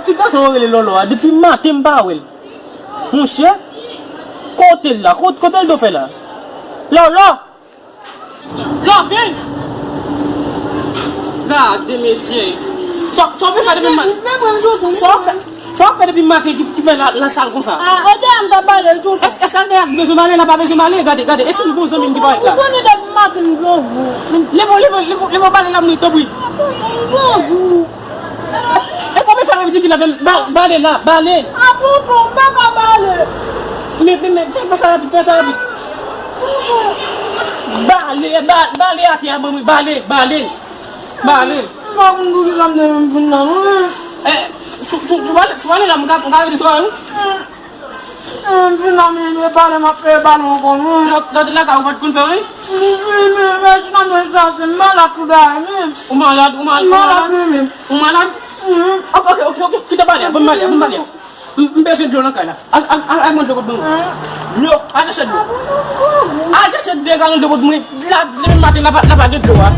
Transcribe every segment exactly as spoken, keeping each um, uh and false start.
Ti gason yo rele Lòlò a, depi maten m pa wè l. Monchè, kote l la? Kot-, kote l do fè la? Lòlò! Lòlò, vin! Gade, mesye. Sa, sa w fè depi maten? Sa w fè, sa w fè depi maten ki, ki fè la, la sal konsa? Ah, Odè a m t ap pale l tout. Èske, èske Odè a bezwen m ale? L a pa bezwen m ale? Gade, gade. Èske m gon zanmi m ki parèt la? Ou konnen depi maten m grangou. Leve, leve, leve, leve, pale la, m tanpri. M grangou. E kòman fè reviti vin avè l? Ba-, bale la, bale. A tonton, m pa ka bale. Men, men, men, fè, fè sa rapid, fè sa rapid. Bale, ba-, bale atè a, manmi, bale, bale. Bale. M pa konn pou ki sa m te vin nan, non. Eh, sou, sou, sou bale, sou bale la, m ka, m ka rete sou la, wi. Epi nan men yo pale, m ap peye pale ankò, non. Lòt, lòt lakay ou pa t konn fè, wi? Wi, men, men, men, nan men sa, se malad tout bagay, men. Ou malad, ou mal-, ou malad, malad? Wi, men. Ou malad? Wi. Ok, ok, ok, ok, kite pale, ban m pale, ban m pale. M, m bezwen dlo nan kay la. Al, al, al, al mande dlo pou mwen. Dlo, al chèche dlo. Al chèche de galon dlo pou mwen. La, demen maten, la pa, la pa gen dlo a.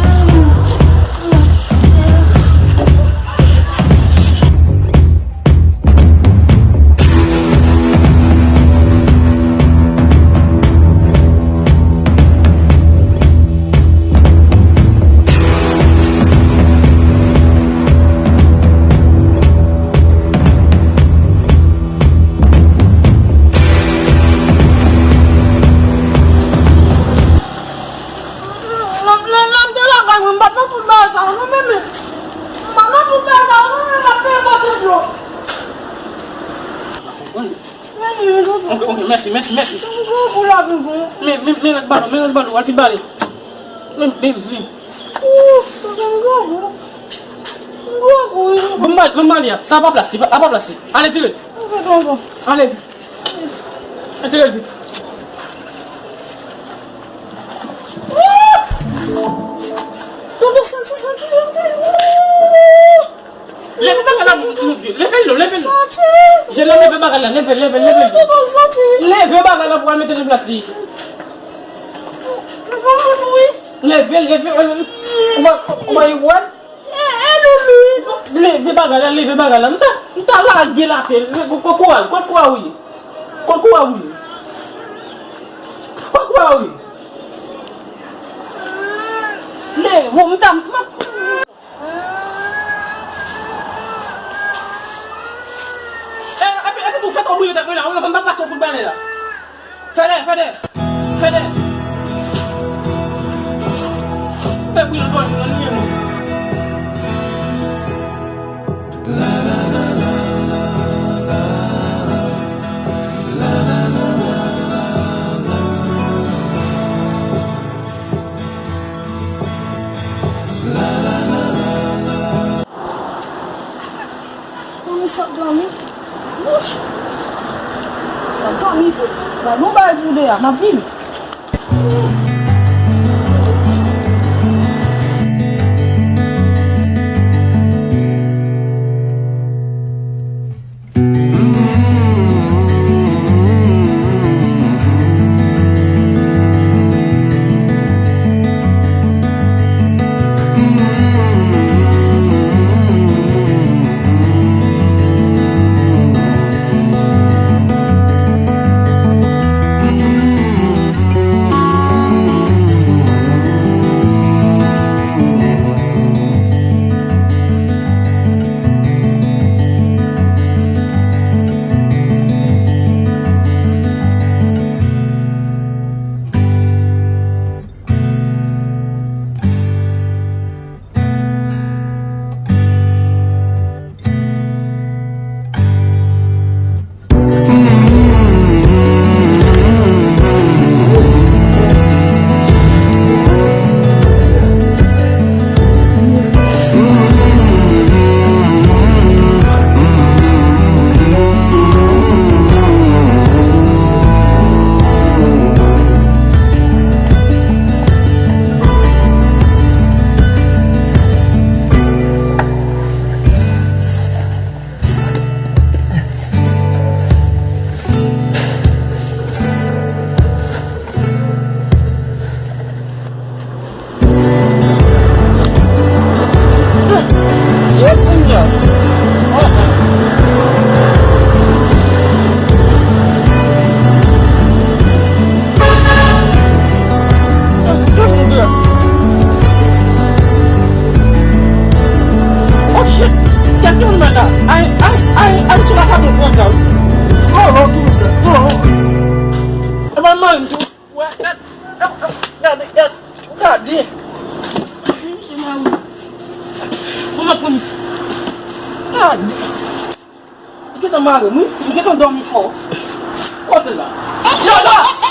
Lè, lè, lè m te lakay mwen, m pa t nan tout bagay sa yo, non, men, men. M pa t nan tout bagay sa yo, non, men, m ap peye pote dlo. Ok, ok, mèsi, mèsi, mèsi. M grangou la, tonton. Men, men, men rès balon, men rès balon, al fin bale. Men, men, men. Ouf, tonton, m grangou. M grangou, wi, tonton. Ban m bale, ban m bale a. Sa pa plas li, a pa plas li. Ale, tire. Ok, tonton. Ale. Retire l vit. Tonton, santi, santi, santi. Leve bagay la, mon, mon Dieu. Leve l non, leve l non. Santi. Je leve bagay la, leve, leve, leve. Tonton, santi. Leve bagay la pou al mete nan plas li. Tonton, tonton, wi. Leve, leve, leve. Ou pa, ou pa wè? Eh, eh, Loulou. Leve bagay la, leve bagay la. M ta, m ta lage l atè. Kot kou a, kot kou a ou ye? Kot kou a ou ye? Kot kou a ou ye? Leve, m ta, m ta. Eh, epi, epi tou, fè tou brile tèt mwen la. Ou wè m ap pase yon kout bale la. Fede, Fede, Fede. Fè bri nan dòmi nan nou menm. Pou nou sot dòmi. Wouch! Sot dòmi, fò. Ba nou bay pou de a, m ap vini. Mari m, wi, m gentan dòmi fò. Kote l la? Lolo!